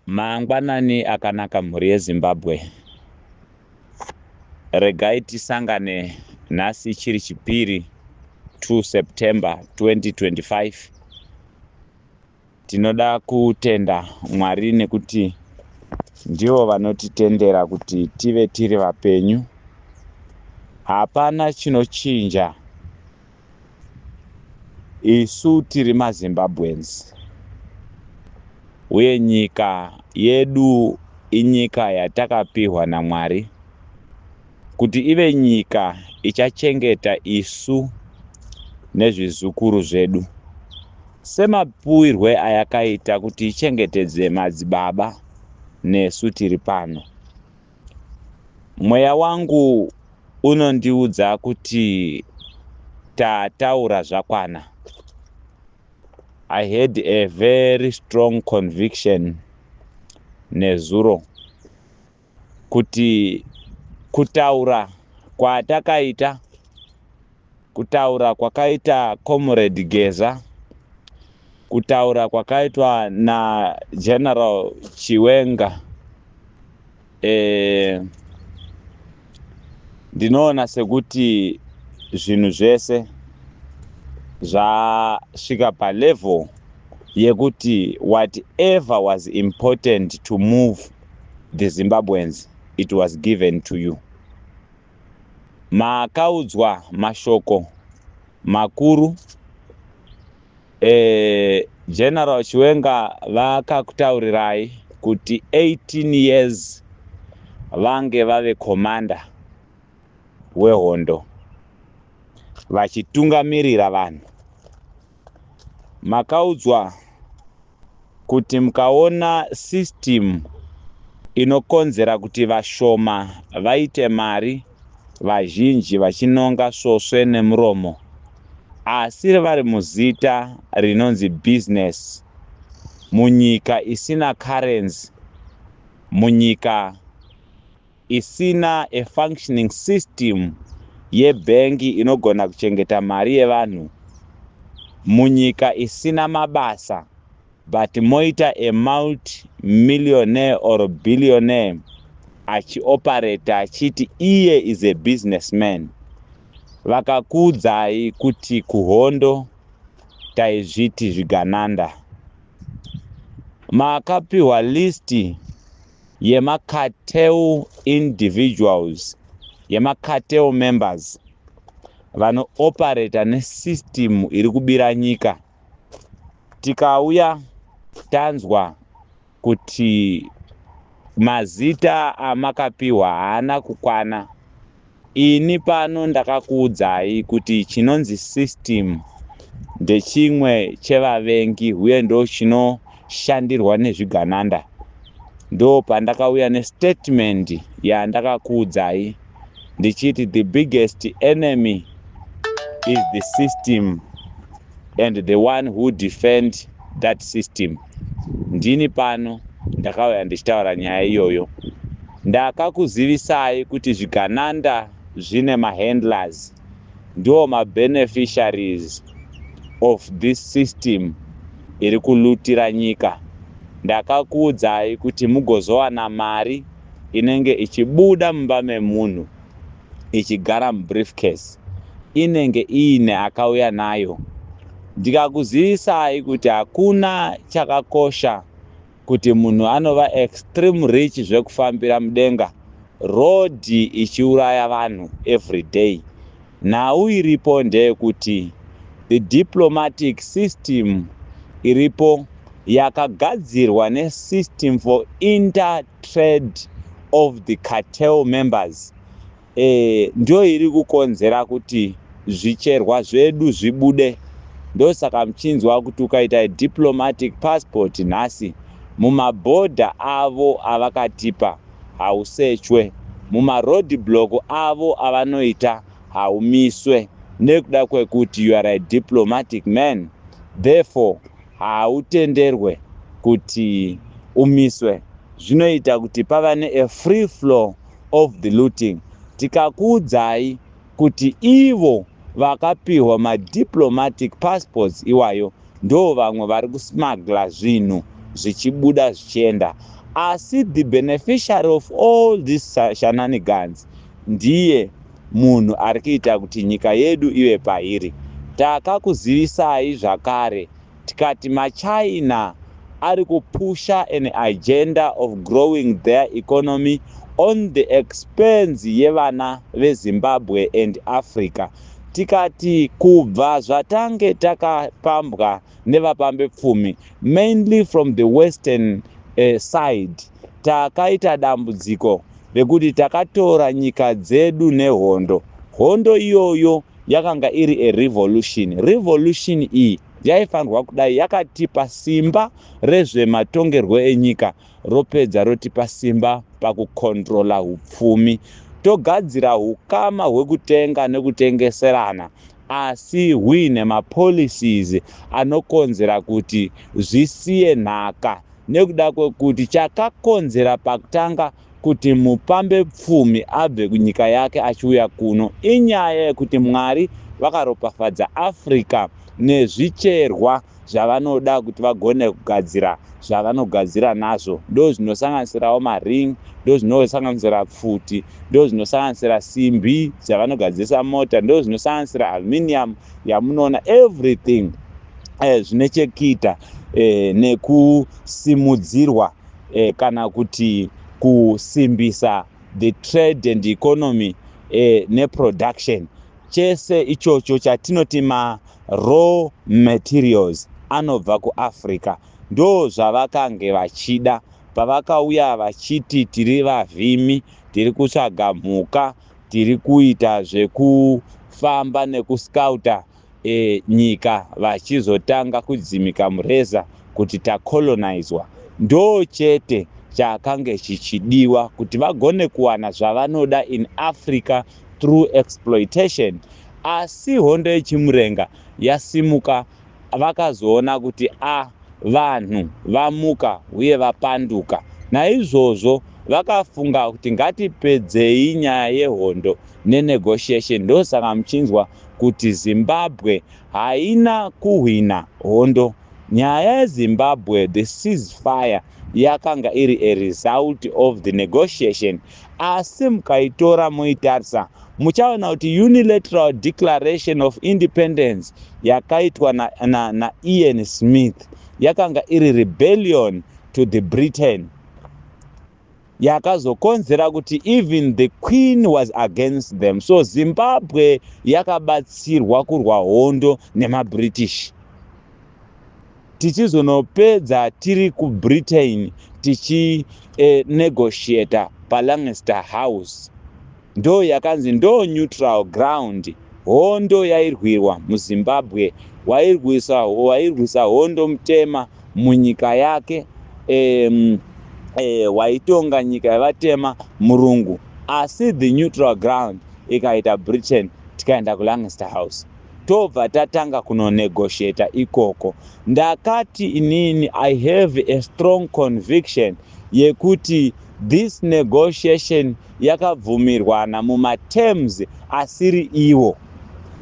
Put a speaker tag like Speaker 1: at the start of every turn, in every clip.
Speaker 1: Mangwanani akanaka mhuri yeZimbabwe. Regai tisangane nhasi chiri chipiri 2 September 2025. Tinoda kutenda Mwari nekuti ndivo vanotitendera kuti tive tiri vapenyu. Hapana chinochinja isu tiri maZimbabweans uye nyika yedu inyika yatakapihwa naMwari kuti ive nyika ichachengeta isu nezvizukuru zvedu semapuwirwe ayakaita kuti ichengetedze madzibaba nesu tiri pano. Mweya wangu unondiudza kuti tataura zvakwana. I had a very strong conviction nezuro kuti kutaura kwatakaita, kutaura kwakaita Comrade Geza, kutaura kwakaitwa naGeneral Chiwenga, ndinoona sekuti zvinhu zvese zvasvika palevel yekuti whatever was important to move the Zimbabweans, it was given to you. Makaudzwa mashoko makuru. General Chiwenga vakakutaurirai kuti 18 years vange vave commander wehondo vachitungamirira vanhu. Makaudzwa kuti mukaona system inokonzera kuti vashoma vaite mari, vazhinji vachinonga svosve nemuromo, asi vari muzita rinonzi business, munyika isina currency, munyika isina a functioning system yebhengi inogona kuchengeta mari yevanhu, munyika isina mabasa, but moita a multi millionaire or billionaire achioperata achiti iye is a businessman. Vakakuudzai kuti kuhondo taizviti zvigananda. Makapiwa list yemacartel individuals, yemacartel members vanooperata nesystem iri kubira nyika. Tikauya tanzwa kuti mazita amakapiwa haana kukwana. Ini pano ndakakuudzai kuti chinonzi system ndechimwe chevavengi uye ndo chinoshandirwa nezvigananda. Ndo pandakauya nestatement yandakakuudzai ndichiti the biggest enemy is the system and the one who defend that system. Ndini pano ndakauya ndichitaura nyaya iyoyo. Ndakakuzivisai kuti zvigananda zvine mahandlers, ndo mabeneficiaries of this system iri kulutira nyika. Ndakakuudzai kuti mugozowana mari inenge ichibuda mumba memunhu ichigara mubriefcase, inenge iine akauya nayo. Ndikakuzivisai kuti hakuna chakakosha kuti munhu anova extreme rich zvekufambira mudenga, rodhi ichiuraya vanhu every day. Nhau iripo ndeyekuti the diplomatic system iripo yakagadzirwa nesystem for intertrade of the cartel members ndo iri kukonzera kuti zvicherwa zvedu zvibude. Ndosaka muchinzwa kuti ukaita diplomatic passport nhasi, mumabhodha avo avakatipa hausechwe, mumaroad block avo avanoita haumiswe, nekuda kwekuti you are a diplomatic man, therefore hautenderwe kuti umiswe. Zvinoita kuti pava nea free flow of the looting. Tikakuudzai kuti ivo vakapiwa madiplomatic passports iwayo ndo vamwe vari kusmuggla zvinhu. zvichibuda zvichienda. Asi the beneficiary of all these shenanigans ndiye munhu ari kuita kuti nyika yedu ive pairi. Takakuzivisai zvakare tikati maChina ari kupusha an agenda of growing their economy on the expense yevana veZimbabwe and Africa. Tikati kubva zvatange takapambwa nevapambepfumi, mainly from the western side, takaita dambudziko rekuti takatora nyika dzedu nehondo. Hondo iyoyo yakanga iri a revolution. Revolution iyi yaifanirwa kudai yakatipa simba rezvematongerwo enyika, ropedza rotipa simba pakukontrola upfumi, togadzira ukama hwekutenga nekutengeserana, asi huine mapolicies anokonzera kuti zvisiye nhaka. Nekuda kwekuti chakakonzera pakutanga kuti mupambe pfumi abve kunyika yake achiuya kuno inyaya yekuti Mwari vakaropafadza Africa nezvicherwa zvavanoda kuti vagone kugadzira zvavanogadzira nazvo. Ndo zvinosanganisirawo maring, ndo zvinosanganisira pfuti, ndo zvinosanganisira simbi dzavanogadzirisa mota, ndo zvinosanganisira aluminium yamunoona, everything zvine chekuita nekusimudzirwa kana kuti kusimbisa the trade and economy neproduction. Chese ichocho chatinoti maraw materials anobva kuAfrica. Ndo zvavakange vachida pavakauya vachiti tiri vavhimi, tiri kutsvaga mhuka, tiri kuita zvekufamba nekuscouta nyika, vachizotanga kudzimika mureza kuti tacolonizwa. Ndo chete chakange chichidiwa kuti vagone kuwana zvavanoda in Africa through exploitation. Asi hondo yeChimurenga yasimuka, vakazoona kuti a vanhu vamuka uye vapanduka. Naizvozvo vakafunga kuti ngatipedzei nyaya yehondo nenegotiation. Ndosaka muchinzwa kuti Zimbabwe haina kuhwina hondo. Nyaya yeZimbabwe, the ceasefire, yakanga iri a result of the negotiation. Asi mukaitora muitarisa, muchaona kuti unilateral declaration of independence yakaitwa naIan na Smith yakanga iri rebellion to the Britain, yakazokonzera kuti even the Queen was against them. So Zimbabwe yakabatsirwa kurwa hondo nemaBritish, tichizonopedza tiri kuBritain tichinegotiata paLancaster House. Ndo yakanzi ndo neutral ground. Hondo yairwirwa muZimbabwe, wairwisa hondo mutema munyika yake, waitonga nyika yevatema murungu, asi the neutral ground ikaita Britain. Tikaenda kuLancaster House, tobva tatanga kunonegotiata ikoko. Ndakati inini I have a strong conviction yekuti this negotiation yakabvumirwana mumaterms asiri iwo.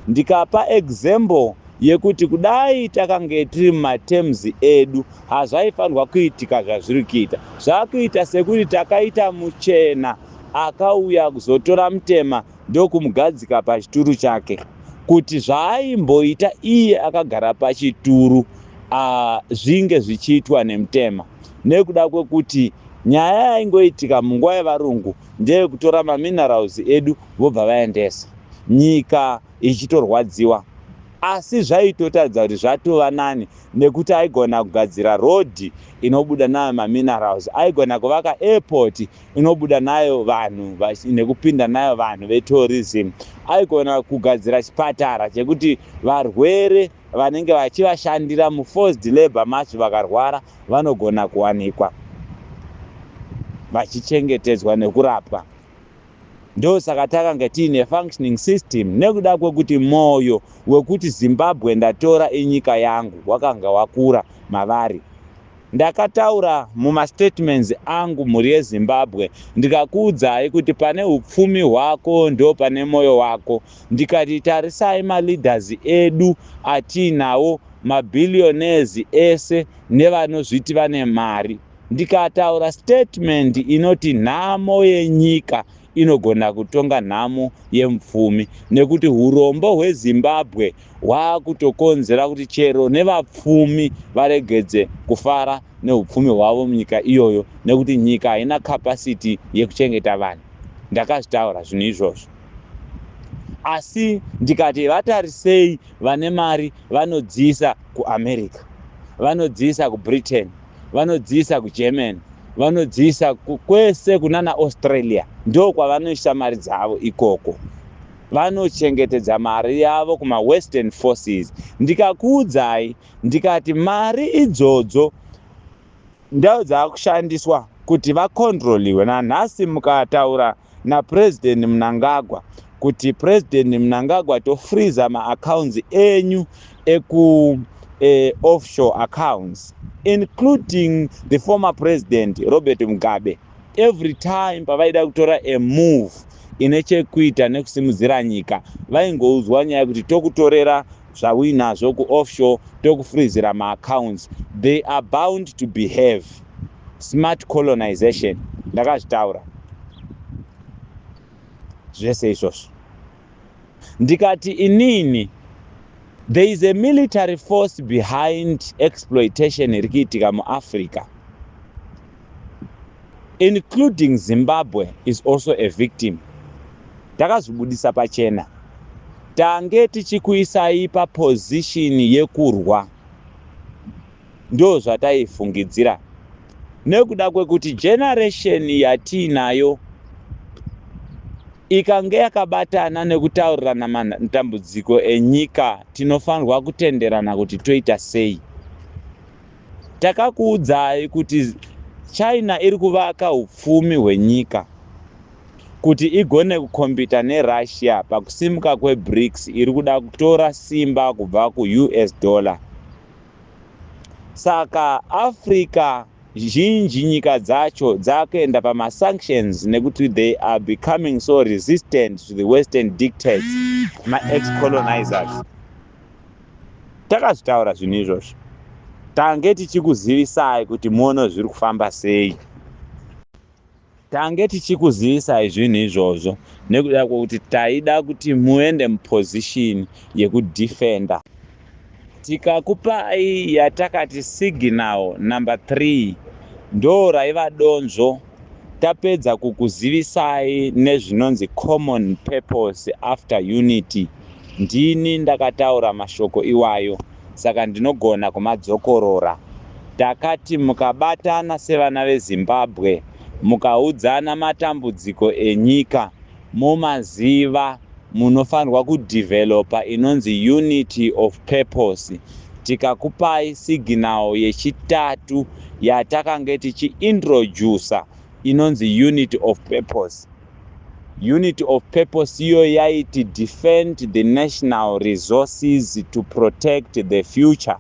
Speaker 1: Ndikapa example yekuti kudai takange tiri mumaterms edu, hazvaifanirwa kuitika zvazviri kuita. Zvakuita sekuti takaita muchena akauya kuzotora mutema ndokumugadzika pachituru chake, kuti zvaaimboita iye akagara pachituru zvinge zvichiitwa nemutema. Nekuda kwekuti nyaya yaingoitika munguva yevarungu ndeyekutora maminerals edu vobva vaendesa, nyika ichitorwadziwa. Asi zvaitotaridza kuti zvatova nani nekuti aigona kugadzira rodhi inobuda nayo maminerals, aigona kuvaka airport inobuda nayo vanhu nekupinda nayo vanhu vetourism, aigona kugadzira chipatara chekuti varwere vanenge vachivashandira muforced labor macho vakarwara vanogona kuwanikwa vachichengetedzwa nekurapwa. Ndosaka takanga tiine functioning system, nekuda kwekuti mwoyo wekuti Zimbabwe ndatora inyika yangu wakanga wakura mavari. Ndakataura mumastatements angu, mhuri yeZimbabwe, ndikakuudzai kuti pane upfumi hwako ndo pane mwoyo wako. Ndikati tarisai maleaders edu atiinawo. Mabillionaires ese nevanozviti vane mari. Ndikataura statement inoti nhamo yenyika inogona kutonga nhamo yemupfumi, nekuti urombo hweZimbabwe hwakutokonzera kuti chero nevapfumi varegedze kufara neupfumi hwavo munyika iyoyo, nekuti nyika haina capacity yekuchengeta vanhu. Ndakazvitaura zvinhu izvozvo, asi ndikati vatarisei, vane mari vanodziisa kuAmerica, vanodziisa kuBritain, vanodziisa kuGermany, vanodziisa kwese kunana Australia. Ndo kwavanoisa mari dzavo ikoko, vanochengetedza mari yavo kumawestern forces. Ndikakuudzai ndikati mari idzodzo ndau dzaakushandiswa kuti vacontroliwe. Nanhasi mukataura naPurezidendi Mnangagwa kuti, "Purezidendi Mnangagwa, tofreeza maaccounts enyu eku offshore accounts," including the former president Robert Mugabe, every time pavaida kutora a move ine chekuita nekusimudzira nyika, vaingoudzwa nyaya yekuti tokutorera zvauinazvo kuoffshore, tokufreezera maaccounts. They are bound to behave. Smart colonization. Ndakazvitaura zvese izvozvo. Ndikati inini there is a military force behind exploitation iri kuitika muAfrica, including Zimbabwe is also a victim. Ndakazvibudisa pachena. Tange tichikuisai paposition yekurwa, ndo zvataifungidzira, nekuda kwekuti generation yatiinayo ikange yakabatana nekutaurirana matambudziko enyika, tinofanirwa kutenderana kuti toita sei. Takakuudzai kuti China iri kuvaka upfumi hwenyika kuti igone kucompeta neRussia pakusimuka kweBRICS iri kuda kutora simba kubva kuUS dollar. Saka Africa zhinji, nyika dzacho dzakuenda pamasanctions nekuti they are becoming so resistant to the western dictates, maex-colonizers. Takazvitaura zvinhu izvozvo. Tange tichikuzivisai kuti muone zviri kufamba sei. Tange tichikuzivisai zvinhu izvozvo nekuda kwekuti taida kuti muende muposition yekudefenda. Tikakupai yatakati signal number 3, ndo raiva donzvo. Tapedza kukuzivisai nezvinonzi common purpose after unity. Ndini ndakataura mashoko iwayo, saka ndinogona kumadzokorora. Takati mukabatana sevana veZimbabwe, mukaudzana matambudziko enyika, mumaziva, munofanirwa kudhivhelopa inonzi unity of purpose. Tikakupai signal yechitatu yatakange tichiintrodusa inonzi unity of purpose. Unity of purpose iyo yaiti defend the national resources to protect the future.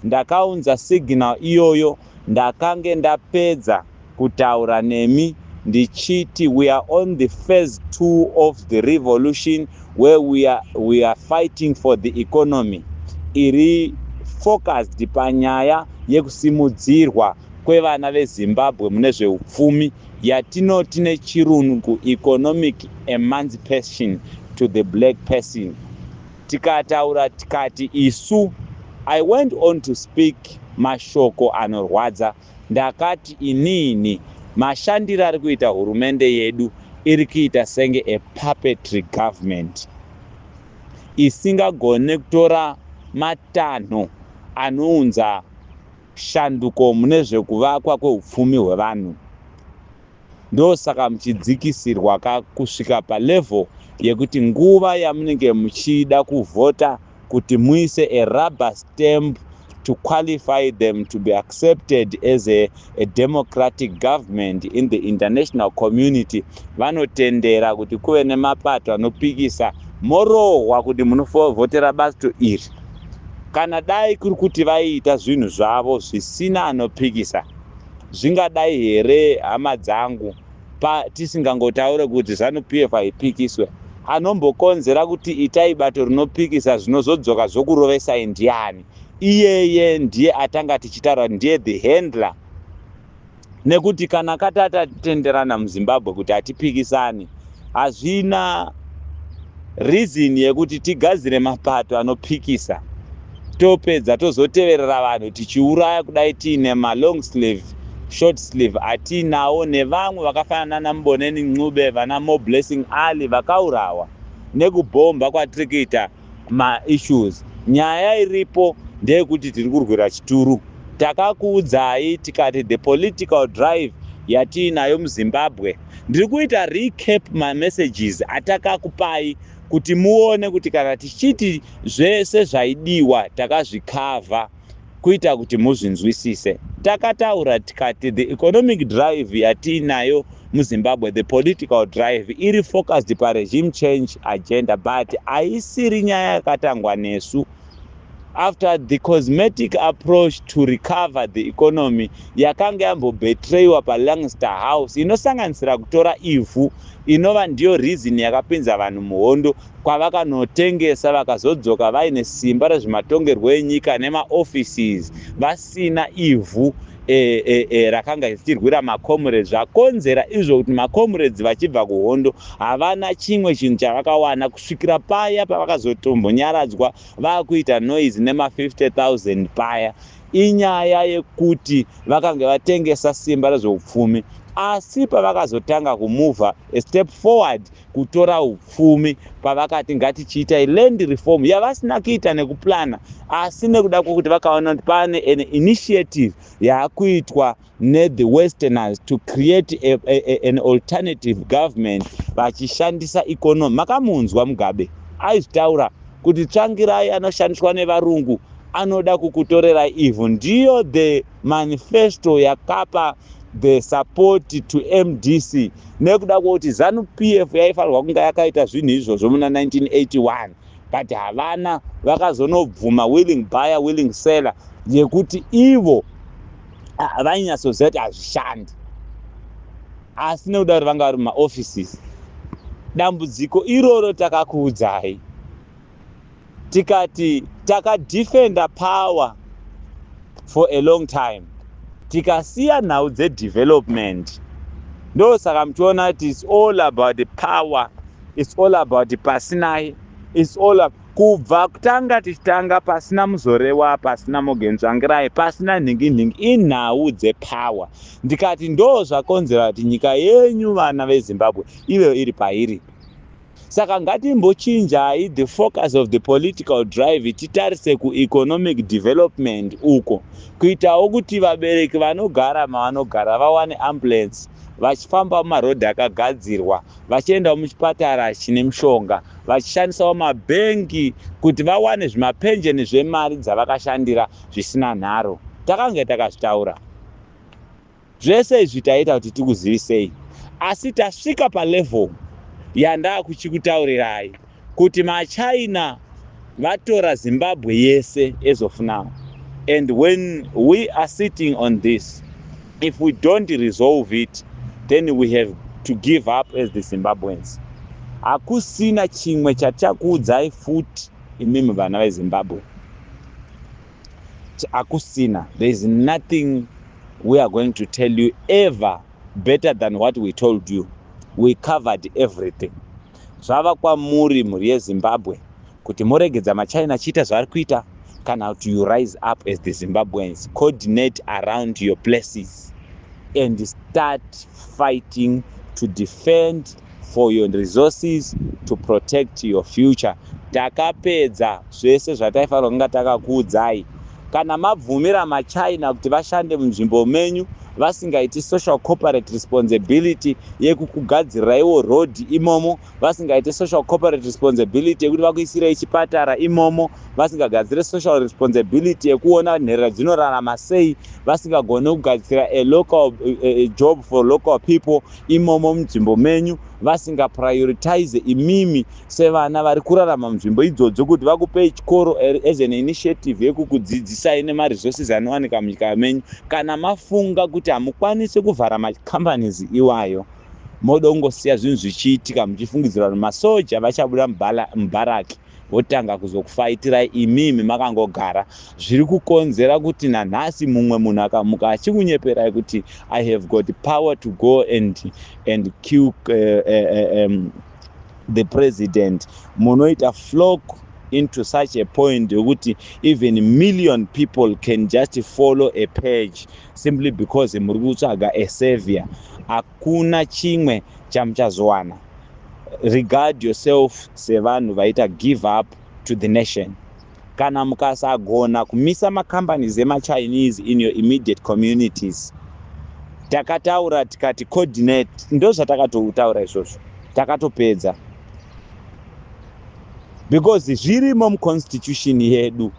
Speaker 1: Ndakaunza signal iyoyo. Ndakange ndapedza kutaura nemi ndichiti we are on the phase two of the revolution, where we are fighting for the economy iri focused panyaya yekusimudzirwa kwevana veZimbabwe mune zveupfumi, yatinoti nechirungu economic emancipation to the black person. Tikataura tikati isu, I went on to speak mashoko anorwadza. Ndakati inini mashandiro ari kuita hurumende yedu iri kuita senge a puppetry government isingagone kutora matanho anounza shanduko mune zvekuvakwa kweupfumi hwevanhu. Ndosaka muchidzikisirwa kusvika palevel yekuti nguva yamunenge muchida kuvhota kuti muise a rubber stamp to qualify them to be accepted as a democratic government in the international community, vanotendera kuti kuve nemapato anopikisa, morohwa kuti munovhotera bato iri. Kana dai kuri kuti vaiita zvinhu zvavo zvisina anopikisa, zvingadai here, hama dzangu, tisingangotaure kuti ZANU PF haipikiswe? Anombokonzera kuti itai bato rinopikisa, zvinozodzoka zvokurovesai ndiani? Iyeye ndiye atanga tichitaura, ndiye the handler, nekuti kana katatatenderana muZimbabwe kuti hatipikisani, hazvina reason yekuti tigadzire mapato anopikisa, topedza tozoteverera vanhu tichiuraya kudai, tiine malong sleeve, short sleeve atiinawo, nevamwe vakafanana naMboneni Ncube, vana Moreblessing Ali vakaurawa nekubhomba kwatiri kuita maissues. Nyaya iripo ndeyekuti tiri kurwira chituru. Takakuudzai tikati the political drive yatiinayo muZimbabwe, ndiri kuita recap mamessages atakakupai kuti muone kuti kana tichiti zvese zvaidiwa takazvikavha, kuita kuti muzvinzwisise. Takataura tikati the economic drive yatiinayo muZimbabwe, the political drive iri focused paregime change agenda, but haisiri nyaya yakatangwa nesu. After the cosmetic approach to recover the economy yakanga yambobetrayiwa paLancaster House, inosanganisira kutora ivhu, inova ndiyo reason yakapinza vanhu muhondo, kwavakanotengesa, vakazodzoka vaine simba rezvematongerwo enyika nemaoffices, vasina ivhu rakanga richirwira macomrades. Zvakonzera izvo kuti macomrades vachibva kuhondo havana chimwe chinhu chavakawana kusvikira paya pavakazotombonyaradzwa vaakuita noise nema50 000 paya. Inyaya yekuti vakanga vatengesa simba rezveupfumi. Asi pavakazotanga kumuvha a step forward kutora upfumi, pavakati ngatichiitai land reform, yavasina kuita nekuplana, asi nekuda kwokuti vakaona kuti pane an initiative yaakuitwa nethe Westerners to create an alternative government vachishandisa economy. Makamunzwa Mugabe aizvitaura kuti Tsvangirai anoshandiswa nevarungu, anoda kukutorerai ivhu. Ndiyo the manifesto yakapa the support to MDC, nekuda kwokuti ZANU PF yaifanirwa kunge yakaita zvinhu izvozvo muna 1981, but havana. Vakazonobvuma willing buyer, willing seller, yekuti ivo vainyatsoziva kuti hazvishandi, asi nekuda kuti vanga vari mumaoffices. Dambudziko iroro takakuudzai tikati takadefenda power for a long time, tikasiya nhau dzedevelopment. Ndosaka muchiona kuti it's all about the power, it's all about pasinai, it's all kubva kutanga tichitanga, pasina Muzorewa, pasina Morgan Tsvangirai, pasina nhingi nhingi, inhau dzepower. Ndikati ndo zvakonzera kuti nyika yenyu, vana veZimbabwe, ive iri pairi. Saka ngatimbochinjai the focus of the political drive, titarise kueconomic development uko, kuitawo kuti vabereki vanogara mavanogara vawane ambulance, vachifamba mumarodhi akagadzirwa, vachiendawo muchipatara chine mishonga, vachishandisawo mabhengi kuti vawane zvimapenjeni zvemari dzavakashandira zvisina nharo. Takange takazvitaura zvese izvi, taita kuti tikuzivisei, asi tasvika palevel yandakuchikutaurirai kuti maChina vatora Zimbabwe yese as of now. And when we are sitting on this, if we don't resolve it, then we have to give up as the Zimbabweans. Hakusina chimwe chatichakuudzai futi imimi vana veZimbabwe, hakusina. There is nothing we are going to tell you ever better than what we told you. We covered everything. Zvava kwamuri, mhuri yeZimbabwe, kuti muregedza maChina achiita zvaari kuita, kana kuti you rise up as the Zimbabweans, coordinate around your places and start fighting to defend for your resources, to protect your future. Takapedza zvese zvataifanira kunga takakuudzai. Kana mabvumira maChina kuti vashande munzvimbo menyu, vasingaiti social corporate responsibility yekukugadziraiwo road imomo, vasingaiti social corporate responsibility yekuti vakuisirei chipatara imomo, vasingagadzire social responsibility yekuona nherera dzinorarama sei, vasingagoni kugadzira a local a job for local people imomo munzvimbo menyu, vasingaprioritize imimi sevana vari kurarama munzvimbo idzodzo kuti vakupei chikoro as an initiative yekukudzidzisai nemaresources anowanika munyika menyu, kana mafunga kuti hamukwanisi kuvhara macompanies iwayo, modongosiya zvinhu zvichiitika, muchifungidzira kuti masoja vachabuda mubaraki. Votanga kuzokufaitirai imimi makangogara. Zviri kukonzera kuti nanhasi mumwe munhu akamuka achikunyeperai kuti "I have got power to go and kill the president," munoita flock into such a point yekuti even million people can just follow a page simply because muri kutsvaga a savior. Hakuna chimwe chamuchazowana. Regard yourself sevanhu vaita give up to the nation. Kana mukasagona kumisa macompanies emaChinese in your immediate communities, takataura tikati coordinate, ndo zvatakatotaura izvozvo, takatopedza, because zvirimo muconstitution yedu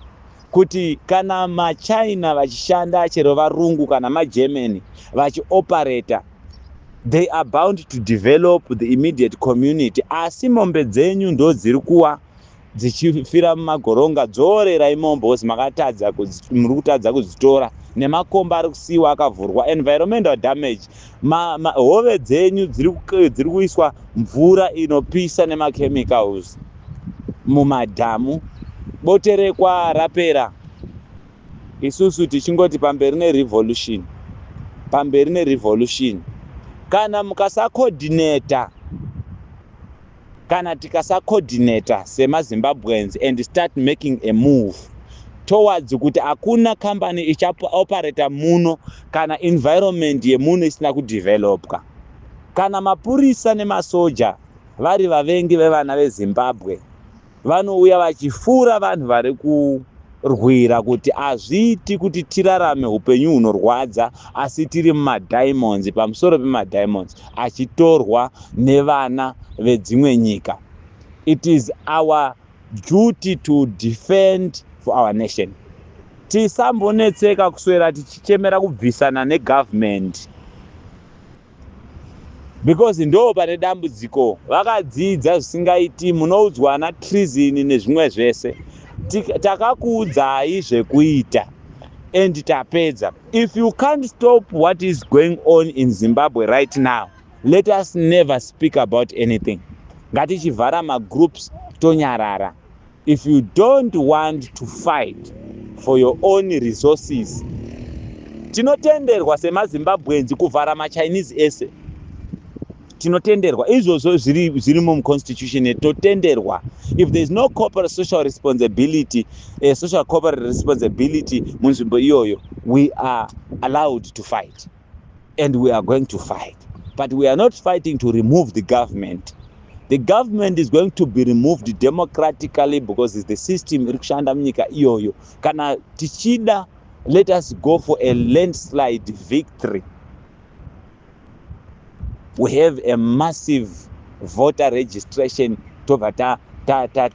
Speaker 1: kuti kana maChina vachishanda, chero varungu kana maGermany vachioperata, they are bound to develop the immediate community. Asi mombe dzenyu ndo dziri kuwa dzichifira mumagoronga. Dzorerai mombe ozi makatadza, muri kutadza kudzitora, nemakomba ari kusiyiwa akavhurwa, environmental damage. Hove dzenyu dziri kuiswa mvura inopisa nemachemicals mumadhamu. Boterekwa rapera. Isusu tichingoti pamberi nerevolution, pamberi nerevolution. Kana mukasacoordinata, kana tikasacoordinata semaZimbabweans and start making a move towards kuti hakuna kambani ichaoperata muno kana environment yemuno isina kudevelopwa, kana mapurisa nemasoja vari vavengi vevana veZimbabwe, vanouya vachifura vanhu vari kurwira kuti hazviiti kuti tirarame upenyu hunorwadza asi tiri mumadiamonds, pamusoro pemadiamonds achitorwa nevana vedzimwe nyika. It is our duty to defend for our nation. Tisambonetseka kuswera tichichemera kubvisana negovernment, because ndo pane dambudziko. Vakadzidza zvisingaiti, munoudzwa ana treason nezvimwe zvese. Takakuudzai zvekuita and tapedza. If you can't stop what is going on in Zimbabwe right now, let us never speak about anything. Ngatichivhara magroups, tonyarara. If you don't want to fight for your own resources, tinotenderwa semaZimbabweans kuvhara maChinese ese. Tinotenderwa izvozvo, zvirimo muconstitution, totenderwa. If there is no corporate social responsibility, social corporate responsibility munzvimbo iyoyo, we are allowed to fight and we are going to fight, but we are not fighting to remove the government. The government is going to be removed democratically because is the system iri kushanda munyika iyoyo. Kana tichida, let us go for a landslide victory. We have a massive voter registration, tobva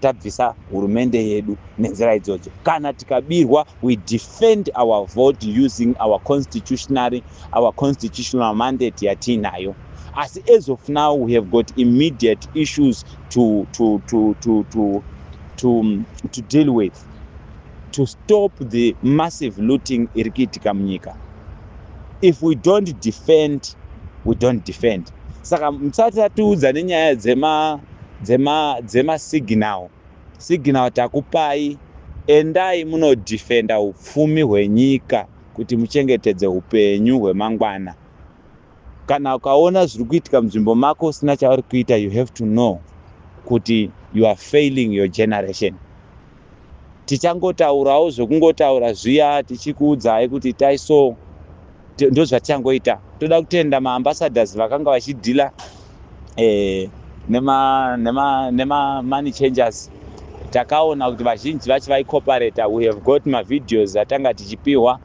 Speaker 1: tabvisa hurumende yedu nenzira idzodzo. Kana tikabirwa, we defend our vote using our constitutional mandate yatiinayo. Asi as of now, we have got immediate issues to deal with, to stop the massive looting iri kuitika munyika. If we don't defend, we don't defend. Saka musati tatiudza nenyaya dzemasignal signal, takupai, endai munodefenda upfumi hwenyika kuti muchengetedze upenyu hwemangwana. Kana ukaona zviri kuitika munzvimbo mako usina chauri kuita, you have to know kuti you are failing your generation. Tichangotaurawo zvekungotaura zviya, tichikuudzai kuti itai so, ndo zvatichangoita. Toda kutenda maambassadors vakanga vachideala nemamoney changers. Takaona kuti vazhinji vacho vaicooperata. We have got mavideos atanga tichipiwa.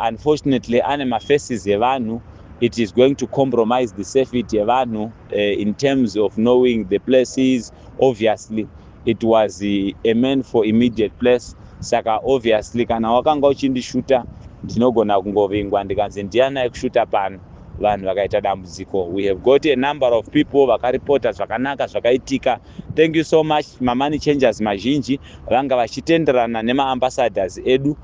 Speaker 1: Unfortunately ane mafaces evanhu. It is going to compromise the safety yevanhu in terms of knowing the places. Obviously it was a man for immediate place, saka obviously kana wakanga uchindishuta, ndinogona kungovingwa ndikanzi ndiani aikushuta pano, vanhu vakaita dambudziko. We have got a number of people vakaripota zvakanaka zvakaitika. Thank you so much. Mamoney changers mazhinji vanga vachitenderana nemaambassadors edu.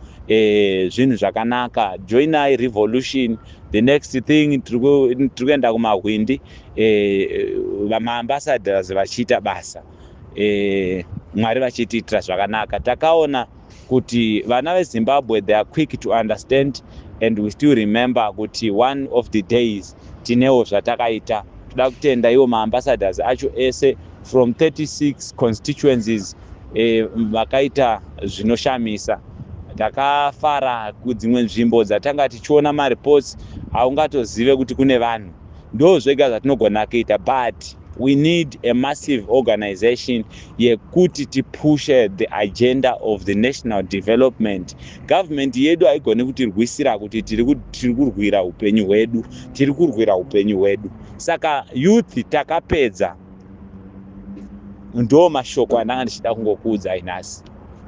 Speaker 1: Zvinhu zvakanaka. Joinai revolution. The next thing, tiri kuenda kumahwindi, maambassadors vachiita basa. Mwari vachitiitira zvakanaka. Takaona kuti vana veZimbabwe, they are quick to understand, and we still remember kuti one of the days tinewo zvatakaita. Toda kutenda iwo maambassadors acho ese from 36 constituencies vakaita zvinoshamisa. Takafara kudzimwe nzvimbo dzatanga tichiona mareports, haungatozive kuti kune vanhu. Ndo zvega zvatinogona kuita, but we need a massive organization yekuti tipushe the agenda of the national development. Government yedu haigoni kutirwisira kuti tiri kurwira upenyu hwedu. Tiri kurwira upenyu hwedu. Saka youth, takapedza. Ndo mashoko andanga ndichida kungokuudzai nhasi.